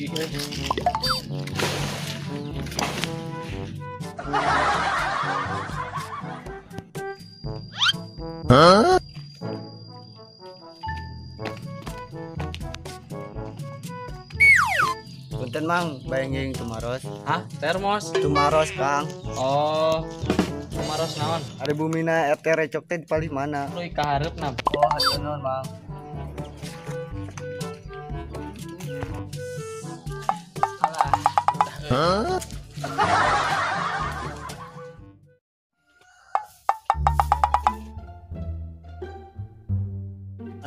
Ngopi euy. Hah? Punten Mang, bayangin tumaros. Hah? Termos? Tumaros, Kang. Oh, tumaros naon? Ari bumina RT Recok teh di palih mana? Luy ka hareupna. Oh, hatur nuhun, Mang. Alah. Hah?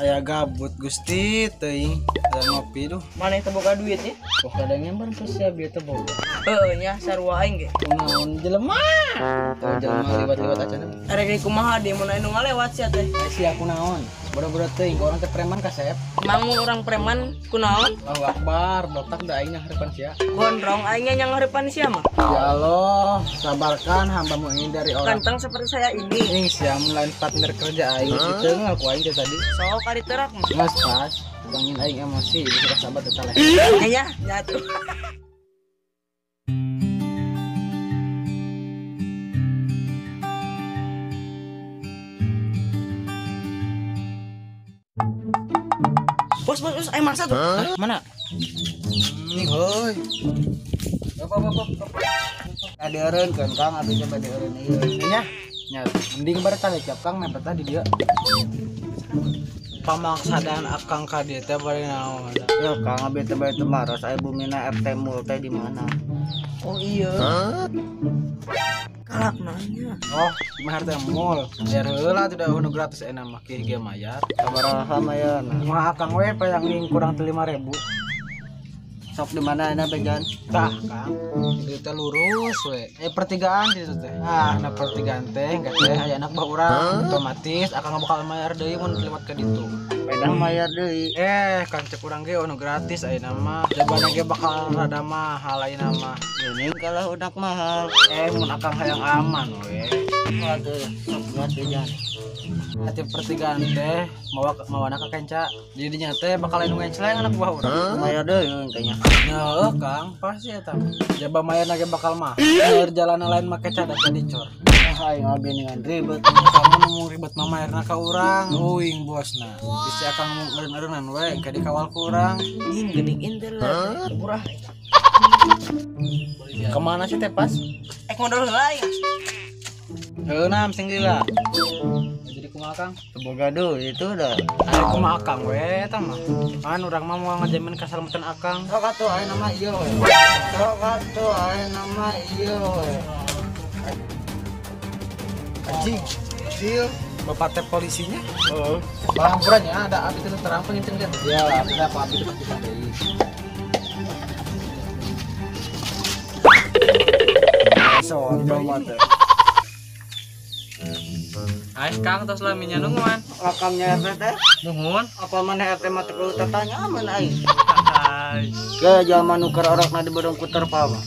Aya gabut Gusti teuing da ngopi duh. Maneh teu boga duit nya? Wah kadang nyamper sosial bieu teu boga. Heueuh nya sarua aing ge. Naon jelema? Teu jelema liwat-liwat acan. Arek kumaha deui mun aya nu ngalewat sia teh. Sia kunaon? Bodoh-bodoh teuing urang teh preman kasep. Mang mun urang preman kunaon? Allahu Akbar, botak da aing nyanghareupan sia. Gondrong aing nya nyanghareupan sia mah. Ya Allah, sabarkan hambamu ini dari orang ganteng seperti saya ini. Ing sia mun lain partner kerja aing diteunggal ku aing teh tadi. Sok kali terak mah. Mas pas, bangin aing emosi, bisa sahabat eta leh. Aya, jatuh. Bos, bos, bos, ayo mangsa tuh. Hah? Mana? Nih, hoi. Bapak. Ada eureun kan Kang, abdi coba dieureun ieu. Nya, nya, mending bare talecap Kang mepet tadi dia. Pamaksadaan akang ka dieu teh bari naon? Yo Kang, abdi teh bari tumaros aya bumina RT Mul teh di mana? Oh iya. Kalak nanya. Oh, di mana RT Mul? Bayar heula tuh da nu gratis enak mah kieu ge mayar. Sabaraha mayarna? Kumaha akang we payang kurang teh 5.000. Sok di mana enak bejan? Tah, Kang. Itu teh lurus we. Pertigaan di situ teh. Ah, nah pertigaan teh enggak teh aya anak buah urang. Otomatis akang bakal mayar deui mun liwat ka ditu. Pedah mayar deui. Kan cek urang ge ono gratis ayeuna mah. Jabana ge bakal rada mahal ayeuna mah. Geuning kalah udak mahal. Mun akang hayang aman we. Waduh, sok buat bejan. Hati pertigaan teh mawa mawana ka kenca. Jadinya teh bakal anu ngencleng anak buah urang. Mayar deui kayaknya. Nah, Kang, pasti eta. Jaba mayarna ge bakal mah. Mayar jalan lain make cadas jadi cor. Ah, aing abi dengan ribet. Kamu ngomong ribet mah mayarna ka urang. Uing bosna. Bisi akang ngomong eureun-eureunnan we, engke dikawal ku urang. Ing geuning intel lah. Murah. Kemana sih teh pas? Ek modal heula ya. Heuh nam sing lila. Jadi kumaha Kang? Teu boga duit itu dah. Ari kumaha akang we eta mah. Pan urang mah moal ngajamin kasalamatan akang. Sok atuh aya nama ieu we. Sok atuh aya nama ieu we. Anjing, deal. Bapak teh polisinya? Heeh. Panghampurannya ada abi teh terang penginten kan? Ya, ada apa abi teh pasti deui. So, mah teh. Ai Kang tos laminya nungguan. Akangnya RT teh? Nuhun. Apa maneh RT mah teu kudu tatanya aman aing. Ge jalma nu keur orokna di bodong ku terpal mah.